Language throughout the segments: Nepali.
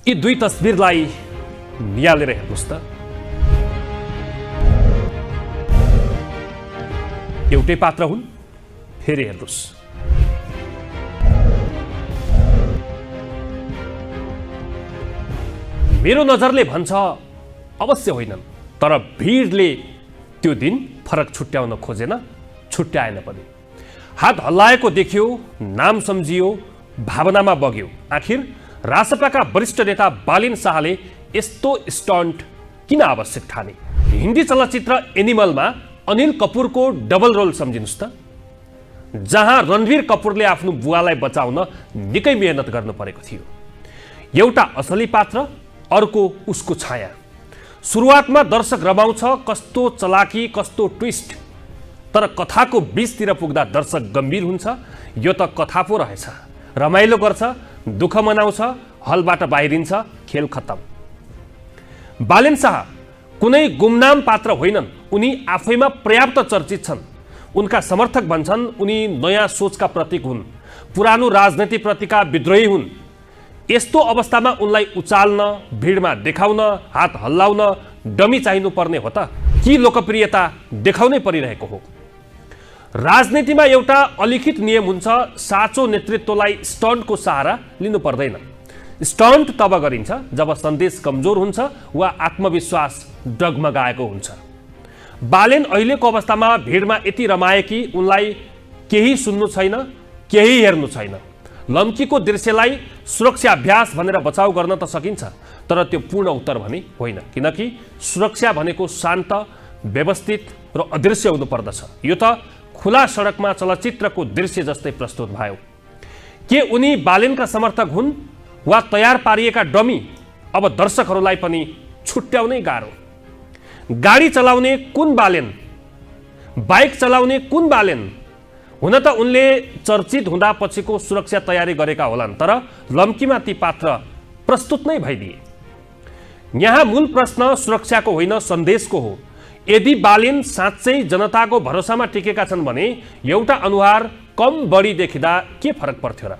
यी दुई तस्बिरलाई नियालेर हेर्नुस् त। एउटै पात्र हुन्, फेरि हेर्नुस्। मेरो नजरले भन्छ अवश्य होइनन्, तर भिडले त्यो दिन फरक छुट्याउन खोजेन, छुट्याएन पनि। हात हल्लाएको देखियो, नाम सम्झियो, भावनामा बग्यो। आखिर रासपाका वरिष्ठ नेता बालिन शाहले यस्तो स्टन्ट किन आवश्यक ठाने? हिन्दी चलचित्र एनिमलमा अनिल कपुरको डबल रोल सम्झिनुस् त, जहाँ रणवीर कपुरले आफ्नो बुवालाई बचाउन निकै मेहनत गर्नु परेको थियो। एउटा असली पात्र, अर्को उसको छाया। सुरुवातमा दर्शक रमाउँछ, कस्तो चलाकी, कस्तो ट्विस्ट। तर कथाको बीचतिर पुग्दा दर्शक गम्भीर हुन्छ। यो त कथा पो रहेछ। रमाइलो गर्छ, दुःख मनाउँछ, हलबाट बाहिरिन्छ, खेल खत्तम। बालेन शाह कुनै गुमनाम पात्र होइनन्, उनी आफैमा पर्याप्त चर्चित छन्। उनका समर्थक भन्छन् उनी नयाँ सोचका प्रतीक हुन्, पुरानो राजनीतिप्रतिका विद्रोही हुन्। यस्तो अवस्थामा उनलाई उचाल्न, भिडमा देखाउन, हात हल्लाउन डमी चाहिनु पर्ने हो त कि लोकप्रियता देखाउनै परिरहेको हो? राजनीतिमा एउटा अलिखित नियम हुन्छ, साँचो नेतृत्वलाई स्टन्टको सहारा लिनु पर्दैन। स्टन्ट तब गरिन्छ जब सन्देश कमजोर हुन्छ वा आत्मविश्वास डगमगाएको हुन्छ। बालेन अहिलेको अवस्थामा भिडमा यति रमाए कि उनलाई केही सुन्नु छैन, केही हेर्नु छैन। लम्कीको दृश्यलाई सुरक्षा अभ्यास भनेर बचाउ गर्न त सकिन्छ, तर त्यो पूर्ण उत्तर भने होइन, किनकि सुरक्षा भनेको शान्त, व्यवस्थित र अदृश्य हुनुपर्दछ। यो त खुला सडकमा चलचित्रको दृश्य जस्तै प्रस्तुत भयो। के उनी बालेनका समर्थक हुन् वा तयार पारिएका डमी? अब दर्शकहरूलाई पनि छुट्याउनै गाह्रो। गाडी चलाउने कुन बालेन, बाइक चलाउने कुन बालेन? हुन त उनले चर्चित हुँदा पछिको सुरक्षा तयारी गरेका होलान्, तर लम्कीमा ती पात्र प्रस्तुत नै भइदिए। यहाँ मूल प्रश्न सुरक्षाको होइन, सन्देशको हो। यदि बालिन साँच्चै जनताको भरोसामा टिकेका छन् भने एउटा अनुहार कम बढी देखिँदा के फरक पर्थ्यो र?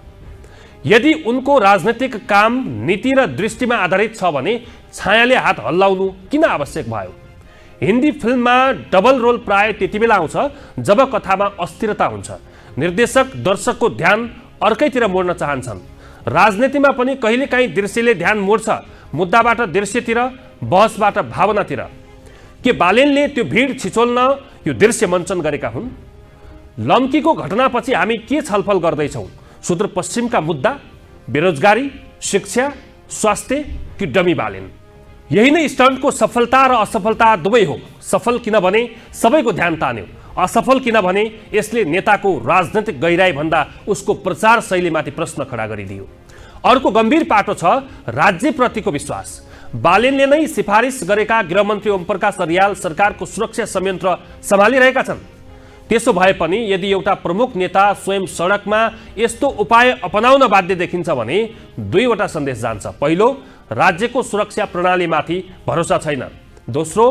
यदि उनको राजनैतिक काम नीति र दृष्टिमा आधारित छ भने छायाले हात हल्लाउनु किन आवश्यक भयो? हिन्दी फिल्ममा डबल रोल प्राय त्यति बेला आउँछ जब कथामा अस्थिरता हुन्छ, निर्देशक दर्शकको ध्यान अर्कैतिर मोड्न चाहन्छन्। राजनीतिमा पनि कहिलेकाहीँ दृश्यले ध्यान मोड्छ, मुद्दाबाट दृश्यतिर, बहसबाट भावनातिर। के बालेनले त्यो भिड छिचोल्न यो दृश्य मञ्चन गरेका हुन्? लम्कीको घटनापछि हामी के छलफल गर्दैछौँ? सुदूरपश्चिमका मुद्दा, बेरोजगारी, शिक्षा, स्वास्थ्य कि डमी बालेन? यही नै स्टन्टको सफलता र असफलता दुवै हो। सफल किनभने सबैको ध्यान तान्यो, असफल किनभने यसले नेताको राजनैतिक गहिराई भन्दा उसको प्रचार शैलीमाथि प्रश्न खडा गरिदियो। अर्को गम्भीर पाटो छ राज्यप्रतिको विश्वास। बालेनले नै सिफारिस गरेका गृहमन्त्री ओमप्रकाश अर्याल सरकारको सुरक्षा संयन्त्र सम्हालिरहेका छन्। त्यसो भए पनि यदि एउटा प्रमुख नेता स्वयं सडकमा यस्तो उपाय अपनाउन बाध्य देखिन्छ भने दुईवटा सन्देश जान्छ। पहिलो, राज्यको सुरक्षा प्रणालीमाथि भरोसा छैन। दोस्रो,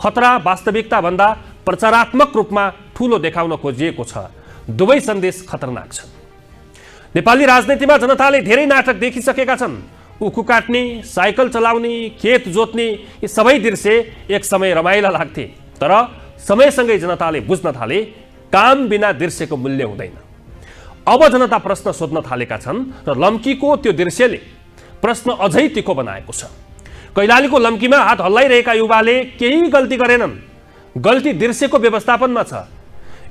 खतरा वास्तविकता भन्दा प्रचारात्मक रूपमा ठूलो देखाउन खोजिएको छ। दुवै सन्देश खतरनाक छन्। नेपाली राजनीतिमा जनताले धेरै नाटक देखिसकेका छन्। उखु काट्ने, साइकल चलाउने, खेत जोत्ने, यी सबै दृश्य एक समय रमाइला लाग्थे, तर समयसँगै जनताले बुझ्न थाले काम बिना दृश्यको मूल्य हुँदैन। अब जनता प्रश्न सोध्न थालेका छन् र लम्कीको त्यो दृश्यले प्रश्न अझै तिखो बनाएको छ। कैलालीको लम्कीमा हात हल्लाइरहेका युवाले केही गल्ती गरेनन्, गल्ती दृश्यको व्यवस्थापनमा छ।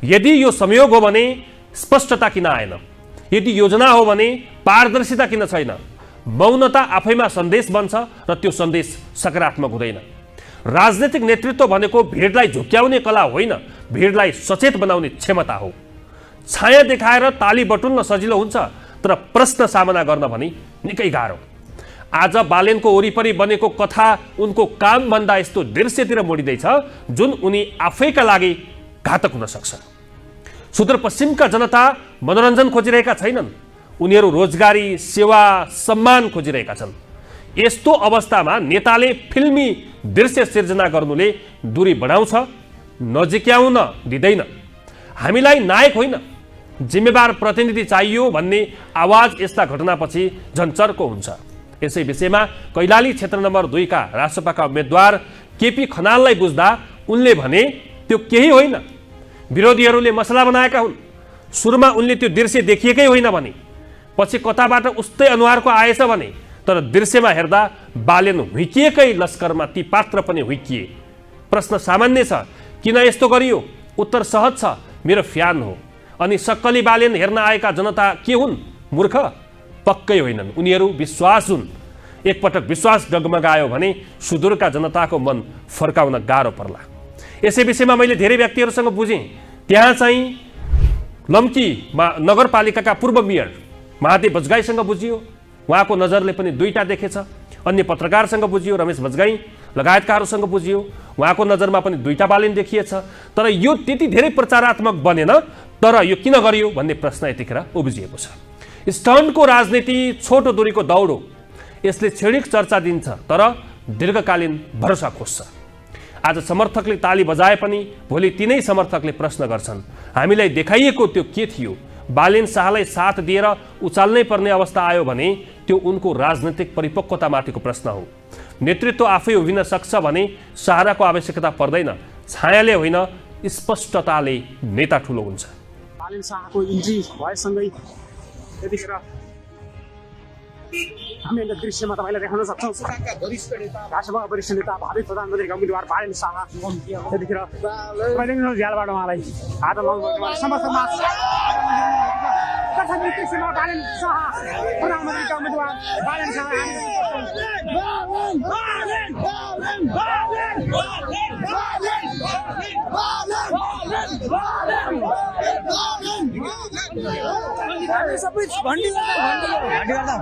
यदि यो संयोग हो भने स्पष्टता किन आएन? यदि योजना हो भने पारदर्शिता किन छैन? मौनता आफैमा सन्देश बन्छ र त्यो सन्देश सकारात्मक हुँदैन। राजनीतिक नेतृत्व भनेको भिडलाई झुक्क्याउने कला होइन, भिडलाई सचेत बनाउने क्षमता हो। छाया देखाएर ताली बटुल्न सजिलो हुन्छ, तर प्रश्न सामना गर्न भने निकै गाह्रो। आज बालेनको वरिपरि बनेको कथा उनको कामभन्दा यस्तो दृश्यतिर मोडिँदैछ जुन उनी आफैका लागि घातक हुन सक्छ। सुदूरपश्चिमका जनता मनोरञ्जन खोजिरहेका छैनन्, उनीहरू रोजगारी, सेवा, सम्मान खोजिरहेका छन्। यस्तो अवस्थामा नेताले फिल्मी दृश्य सिर्जना गर्नुले दूरी बढाउँछ, नजिक्याउन दिँदैन। हामीलाई नायक होइन, जिम्मेवार प्रतिनिधि चाहियो भन्ने आवाज यस्ता घटनापछि झन्चर्को हुन्छ। यसै विषयमा कैलाली क्षेत्र नम्बर 2 का राष्ट्रसभाका उम्मेद्वार केपी खनाललाई बुझ्दा उनले भने त्यो केही होइन, विरोधीहरूले मसला बनाएका हुन्। सुरुमा उनले त्यो दृश्य देखिएकै होइन भने पछि कताबाट उस्तै अनुहारको आएछ भने, तर दृश्यमा हेर्दा बालेन हुइकिएकै लस्करमा ती पात्र पनि हुइकिए। प्रश्न सामान्य छ, किन यस्तो गरियो? उत्तर सहज छ, मेरो फ्यान हो। अनि सक्कली बालेन हेर्न आएका जनता के हुन्? मूर्ख? पक्कै होइनन्, उनीहरू विश्वास हुन्। एकपटक विश्वास डगमगायो भने सुदूरका जनताको मन फर्काउन गाह्रो पर्ला। यसै विषयमा मैले धेरै व्यक्तिहरूसँग बुझेँ। त्यहाँ चाहिँ लम्कीमा नगरपालिकाका पूर्व मेयर महादेव बजगाईसँग बुझियो, उहाँको नजरले पनि दुईटा देखेछ। अन्य पत्रकारसँग बुझियो, रमेश बजगाई लगायतकाहरूसँग बुझियो, उहाँको नजरमा पनि दुईटा बालेन देखिएछ। तर यो त्यति धेरै प्रचारात्मक बनेन। तर यो किन गरियो भन्ने प्रश्न यतिखेर उब्जिएको छ। स्टन्टको राजनीति छोटो दूरीको दौड हो। यसले क्षणिक चर्चा दिन्छ तर दीर्घकालीन भरोसा खोज्छ। आज समर्थकले ताली बजाए पनि भोलि तिनै समर्थकले प्रश्न गर्छन्, हामीलाई देखाइएको त्यो के थियो? बालेन शाहलाई साथ दिएर उचाल्नै पर्ने अवस्था आयो भने त्यो उनको राजनीतिक परिपक्वतामाथिको प्रश्न हो। नेतृत्व आफै उभिन सक्छ भने सहाराको आवश्यकता पर्दैन। छायाले होइन, स्पष्टताले नेता ठुलो हुन्छ। बालेन शाहको इन्ट्री भएसँगै त्यतिखेर हामी एउटा दृश्यमा तपाईँलाई देखाउन सक्छौँ। राष्ट्रसभाका वरिष्ठ नेता भावी प्रधानमन्त्रीका उम्मेद्वार बालेन शाह त्यतिखेर झ्यालबाट उहाँलाई हात लाउनु समर्थनमा बालेन शाह प्रधानमन्त्रीका उम्मेद्वार बालेन शाह सबै भण्डी गर्दा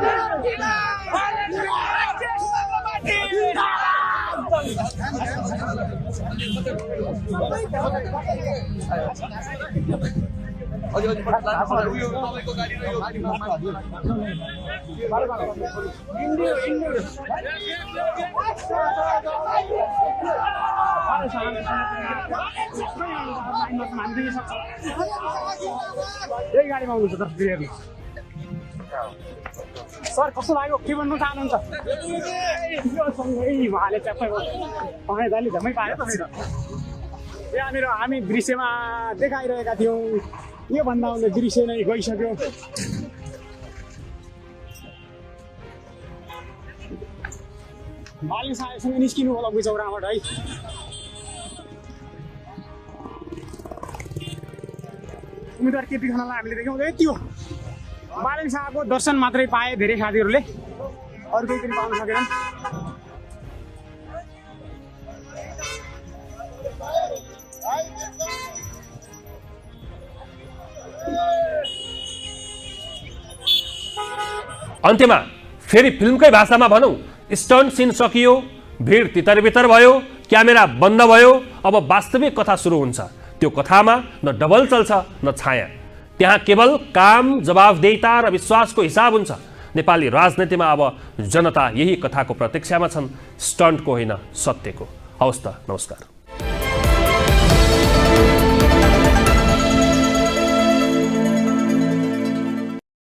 यही गाडीमा आउनुहुन्छ त हेर्नु। सर कस्तो लाग्यो? के भन्नु चाहनुहुन्छ? उहाँले तपाईँ दाइले झमै पायो तपाईँ। यहाँनिर हामी दृश्यमा देखाइरहेका थियौँ, योभन्दा उनले दृश्य नै गइसक्यो। बालेन शाहसँग निस्किनु होला बुझौराबाट है। उम्मेदवार केपी खनाललाई हामीले देखाउँदै थियो। बालेन शाहको दर्शन मात्रै पाए धेरै साथीहरूले, अरू केही पनि पाउन सकेनन्। अन्त्यमा फेरि फिल्मकै भाषामा भनौँ, स्टन्ट सिन सकियो, भिड तितर-बितर भयो, क्यामेरा बन्द भयो। अब वास्तविक कथा सुरु हुन्छ। त्यो कथामा न डबल चल्छ न छाया। त्यहाँ केवल काम, जवाफदेहिता र विश्वासको हिसाब हुन्छ। नेपाली राजनीतिमा अब जनता यही कथाको प्रतीक्षामा छन्, स्टन्टको होइन सत्यको। हवस् त, नमस्कार।